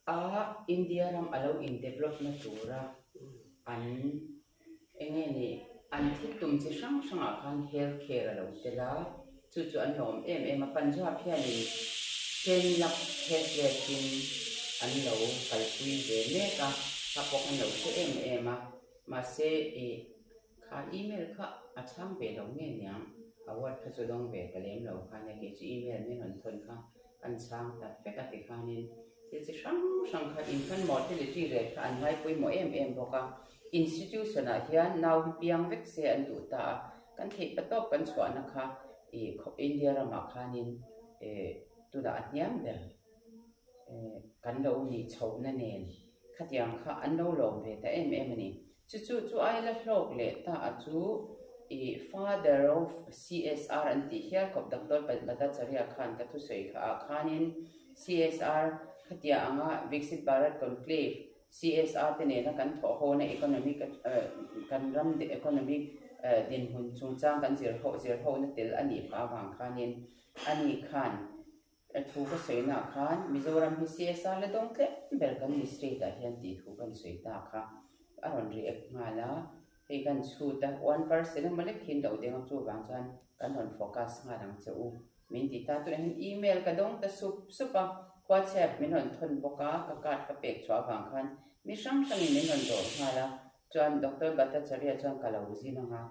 A India ram a lo in develop na tura an eng nge ni an thil tum chi hrang hrangah khan health care a lo tel a, chu chu an lawm em em a. Punjab hianin 10 lakh health rate in an lo kalpui ve mek a, kha pawh khan lo hre em em a, mahse ih kha email kha a chhang ve lo nge niang, award kha chu dawng ve ta lem lo kha nia, kei chu email min rawn thawn kha. Kan chhang ta vek a ti khanin thil chi hrang hrang kha infant mortality rate kha an ngai pawimawh em em bawk a. Institution ah hian nau hi piang vek se an duh ta a, kan theih patawp kan chhuahna kha ih India ramah khanin eh tunah a hniam ber eh kan lo nih chhohna nen khatiang kha an lo lawm ve ta em em a ni. Chu chu chu ai la hlawk leh ta a chu i Father of CSR an tih hial khawp Doctor Bhattacharya khan ka thusawi kha ah khanin CSR khatia anga Viksit Bharat Conclave CSR te nena kan thawh hona economic kan ram economic dinhmun chungchang kan zir ho zir hona tel a nih phah avang khanin ani khan A thu ka sawi naah khan Mizoram hi CSR la dawng tlem ber kan ni state ah hian tih thu kan sawi ta kha a rawn react nghal a, hei kan chhut a, 1% emaw lek hian lo deng a chuvang chuan kan rawn focus nghal ang che u min ti ta. Tunah hian email ka dawng ta sup sup a, WhatsApp min rawn thawn bawk a, ka card ka pek chhuah avang khan mi hrang hrangin min rawn dawr nghal a, chuan Doctor Bhattacharya chuan ka lo zin ang a.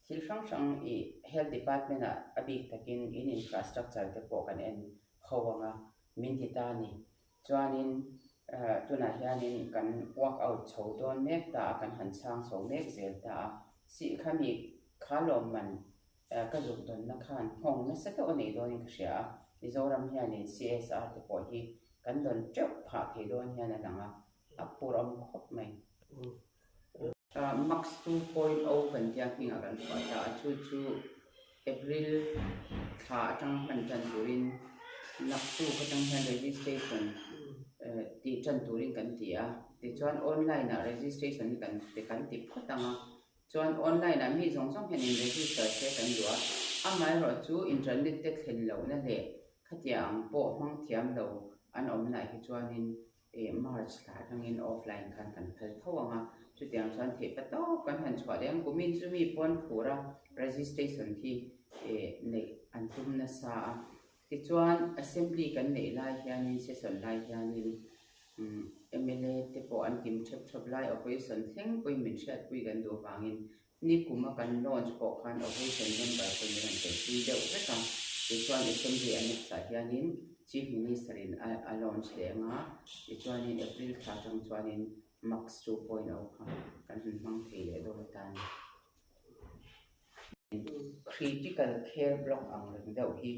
Thil hrang hrang ih Health Department ah a bik takin in infrastructure te pawh kan en ho ang a, min ti ta a ni. Chuanin tunah hianin kan work out chho dawn mek ta a, kan han chhang chho mek zel ta a. Sih khami kha lawmman ka zuk dawnna khan nghawng nasa deuh a neih dawnin ka hria a, Mizoram hianin CSR te pawh hi kan dawn teuh phah thei dawn hian a lang a, a pur awm khawp mai. Max 2.0 kan tia hmingah kan phuah ta a, chu chu April thla atanga hman tan turin naktuk atang hian registration tih tan turin kan ti a, tichuan online ah registration hi kan kan ti phawt ang a, chuan online ah mi zawng zawng hian in register se kan duh a, amaherawh chu internet te thlen lohna leh khatiang ang pawh hmang thiam lo an awmnaah hi chuanin Eh March thla atangin offline khan kan phal tho ang a, chutiang chuan theih pa tawp kan han chhuah leh ang. Kumin chu mi pawn phur a registration hi eh neih an tum nasa a. Tichuan assembly kan neih lai hianin session lai hianin umm mla te pawh an kim thep thep lai opposition thleng pawhin min hriatpui kan duh avangin Nikum a kan launch pawh khan Opposition member pawh min rawn telpui deuh vek a, tichuan Assembly Annex ah hianin Chief Minister in a launch leh ang a, tichuanin April thla atang chuanin Max 2.0 kha kan han hmang thei leh dawn ta a ni. Critical Care Block ang reng deuh hi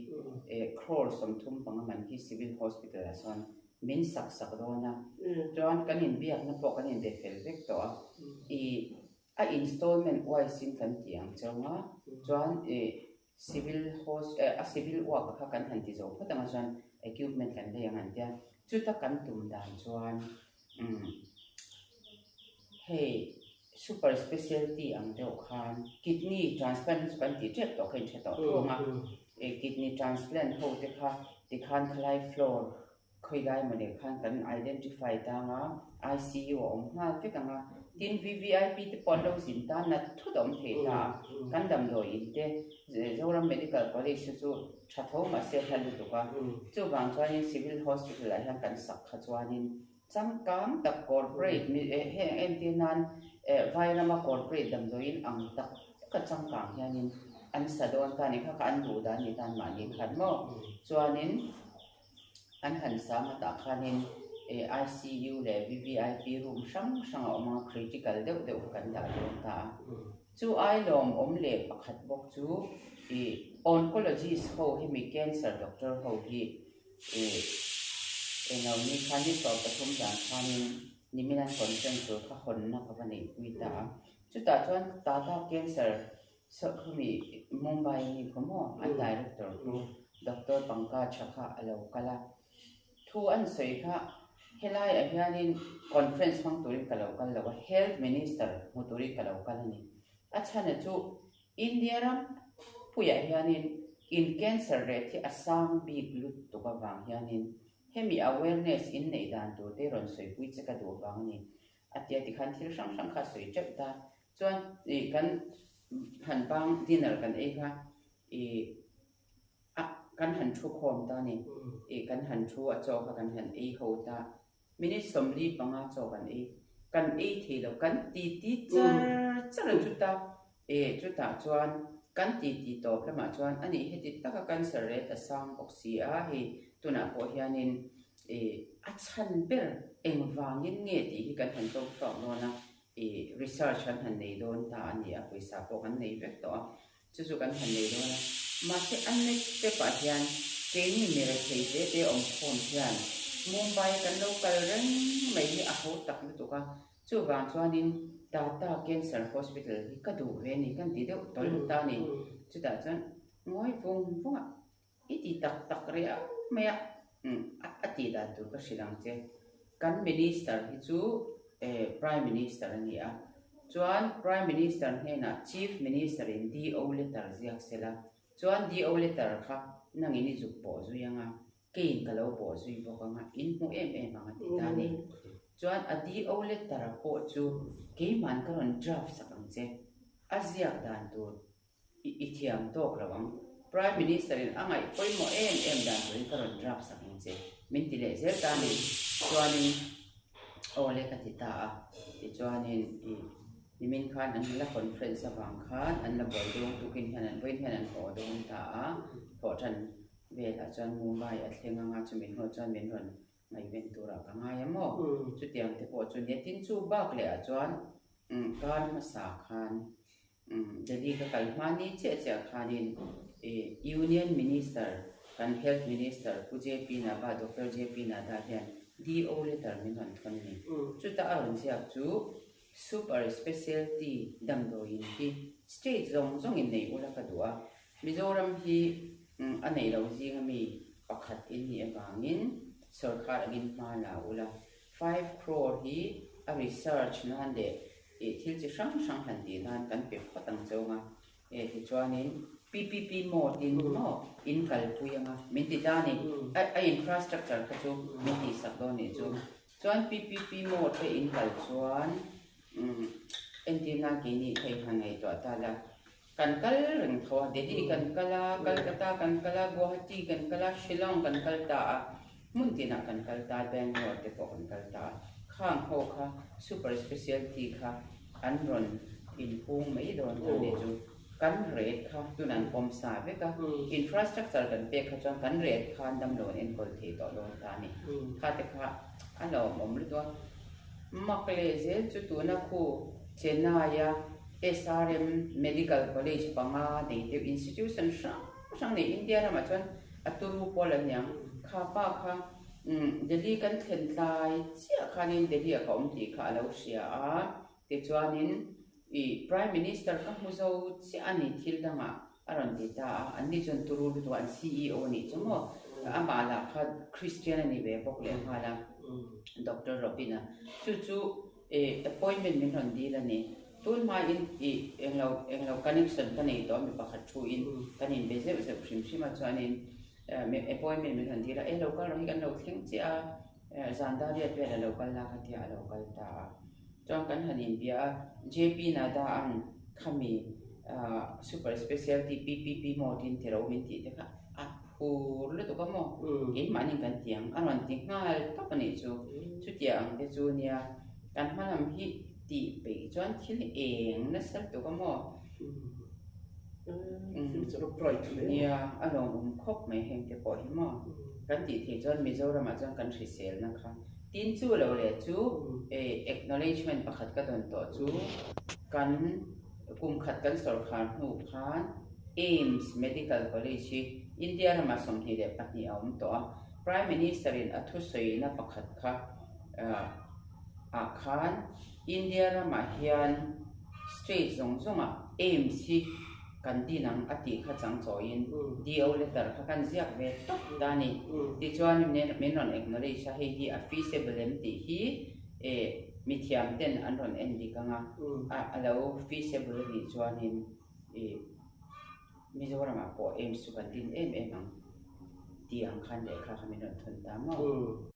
crore 35 man hi Civil Hospital ah sawn min sak sak dawn a, chuan kan inbiakna pawh kan inbe fel vek tawh a, ih A installment wise in kan ti ang chauh a, chuan ih civil host eh a civil work kha kan han ti zo phawt ang a chuan equipment kan lei ang an tia, chuta kan tum dan chuan umm hei super specialty ang deuh khan kidney transplant hi chu kan tih tep tawh kha in hre tawh tho ang a, ih kidney transplant ho te kha tikhan khalai floor Khawilai emaw leh khan kan identify tang a, ICU a awm nghal vek ang a, tin VVIP te pawh an lo zin ta nat thut a awm thei ta a, kan damdawi in te Zoram Medical College te chu tha tho mahse hla lutuk a, chuvang chuanin Civil Hospital ah hian kan sak kha chuanin changkang tak corporate heng entir nan Vairama corporate damdawi in ang tak taka changkang hianin an sa dawn ta a ni kha kha an duh dan ni tan mahni khan maw chuanin. An han sa hmatah khanin ICU leh VVIP room hrang hrang a awm a, critical deuh deuh kha kan dah dawn ta a. Chu ai lawmawm leh pakhat bawk chu ih oncologist ho hemi cancer doctor ho hi ih englo ni khan ni 13 zan khanin nimin an conference tur kha hawnna ka va neihpui ta a. Chutah chuan Tata cancer Sawrhkhumi Mumbai mi khaw maw an director chu Doctor Pankaj kha a lo kal a, thu an sawi kha helai ah hianin conference hmang turin ka lo kal lo a, Health Minister hmu turin ka lo kal a ni. A chhana chu India ram puiah hianin in cancer rate hi a sang bik lutuk avang hianin. Hemi awareness in neih dan tur te rawn sawipui che ka duh vang a ni. A tia tikhan thil hrang hrang kha a sawi teuh ta. Chuan ih kan han bang dinner kan ei kha ih a kan han thu khawm ta a ni. Ih kan han thu a chaw kha kan han ei ho ta. Minute 45 chaw kan ei kan ei thei lo kan ti ti char char a chuta eh chutah chuan kan ti ti tawp lamah chuan a nih heti taka cancer rate a sang bawk si a hei tunah pawh hianin eh a chhan ber engvangin nge tih hi kan han tawk chhuak dawn a eh research kan han nei dawn ta a ni a pawisa pawh kan nei vek tawh a Chu chu kan han nei dawn a, mahse a next step ah hian keini mi rethei te te awm khawm hian Mumbai kan lo kal reng mai hi a ho tak lutuk a, chuvang chuanin Tata Cancer Hospital hi ka duh ve ni kan ti deuh tawlh ta a ni. Chutah chuan ngawi vung vung a, i ti tak tak riau mai a, a tih dan tur ka hrilh ang che. Kan Minister hi chu Prime Minister a ni a, chuan Prime Minister hnenah Chief Minister in DO letter ziak se la, chuan DO letter kha nangin i zuk pawh zui ang a, keiin ka lo pawh zui bawk ang a, in hmu em em ang a ti ta a ni. Chuan a DO letter pawh chu keiman ka rawn draft sak ang che, a ziak dan tur I thiam tawk lo ang. Prime Minister in a ngaih pawimawh em em dan turin ka rawn draft sak ang che. Min ti leh zel ta a ni. Chuanin aw le ka ti ta a. Tichuanin i nimin khan an la conference avang khan an la buai dawn tukin hian an vawiin hian an haw dawn ta a. Thawhṭan velah chuan Mumbai a thleng anga chumi hnuah chuan min rawn ngaihven turah ka ngai a maw? Chutiang te pawh chu nia tin chu bak leh ah chuan kar hmasa khan Delhi ka kal hma ni chiah chiah khanin Union Minister kan Health Minister Pu JP Nava Doctor JP Nadda hian DO letter min rawn thawn a ni. Chuta a rawn ziak chu Super Specialty damdawiin hi state zawng zawngin nei ula ka duh a, Mizoram hi a neih loh zinga mi pakhat in nih avangin sawrkar angin hma la ula, 5 crore hi a research nan leh ih thil chi hrang hrang han tih nan kan pe phawt ang cheu anga, e tichuanin PPP mode in maw in kalpui anga min ti ta a ni, a infrastructure kha chu min tihsak dawn nih chu. Chuan PPP mode te in kal chuan entir nan keini kha in han ngaihtuah ta la, Kan kal reng tho a, Delhi kan kal a, Calcutta kan kal a, Guwahati kan kal a, Shillong kan kal ta a, hmun tinah kan kal ta a, Bangalore te pawh kan kal ta a. Khang ho kha super specialty kha an rawn inhung mai dawn ta nih chu. Kan rate kha tunah an pawm sa vek a, infrastructure kan pek kha chuan kan rate khan damlo an enkawl thei tawh dawn ta a ni. Kha te kha a lawmawm lutuk a. Mak leh zel chu tuna khu Chennai-a SRM Medical College panga nei deuh institution hrang hrang nei India ramah chuan a turu pawl an niang. Kha pa kha Delhi kan thlen tlai chiah khanin Delhi ah ka awm tih kha a lo hria a, tichuanin ih Prime Minister ka hmu zo chiah a ni thil dangah a rawn ti ta a, anni chuan turu lutuk an CEO a nih chu maw, amah lah kha Christian a ni ve bawk lehnghal a, Doctor Robin-a chu chu Ih appointment min rawn dil a ni. Tun hmain ih englo englo connection ka nei tawh a mi pakhat thu in kan in be zeuh zeuh hrim hrim a chuanin appointment min rawn dil a, e lo kal rawh hi kan lo thleng chiah a, zan dar riat vel a lo kal la ka tia a lo kal ta a. Chuan kan han inbia a, JP Nadda an khami super specialty PPP mode in ti ro min tih te kha a phur lutuk a maw? Keimahni kan ti ang a rawn ti nghal tawp a nih chu. Chutia ang te chu nia kan hma lam hi tih peih chuan thil eng nasa lutuk a maw? Nia a lawmawm khawp mai heng te pawh hi maw? Kan tih theih chuan Mizoramah chuan kan hriselna kha tin chu lo leh chu acknowledgement pakhat ka dawn tawh chu kan kum khat kan sawrkhar hnu khan AIIMS Medical College hi India ramah 22 a awm tawh a, Prime Minister in a thusawina pakhat kha ah khan India ramah hian state zawng zawngah AIIMS hi kan din ang a tih kha chang chawiin DO letter kha kan ziak ve tawp ta a ni. Tichuan min rawn acknowledge a, hei hi a feasible em tih hi mithiam ten an rawn en dik ang a, a lo feasible a nih chuanin. I Mizoramah pawh AIIMS chu kan din em em ang. Tih ang khan lehkha kha min rawn thawn ta maw?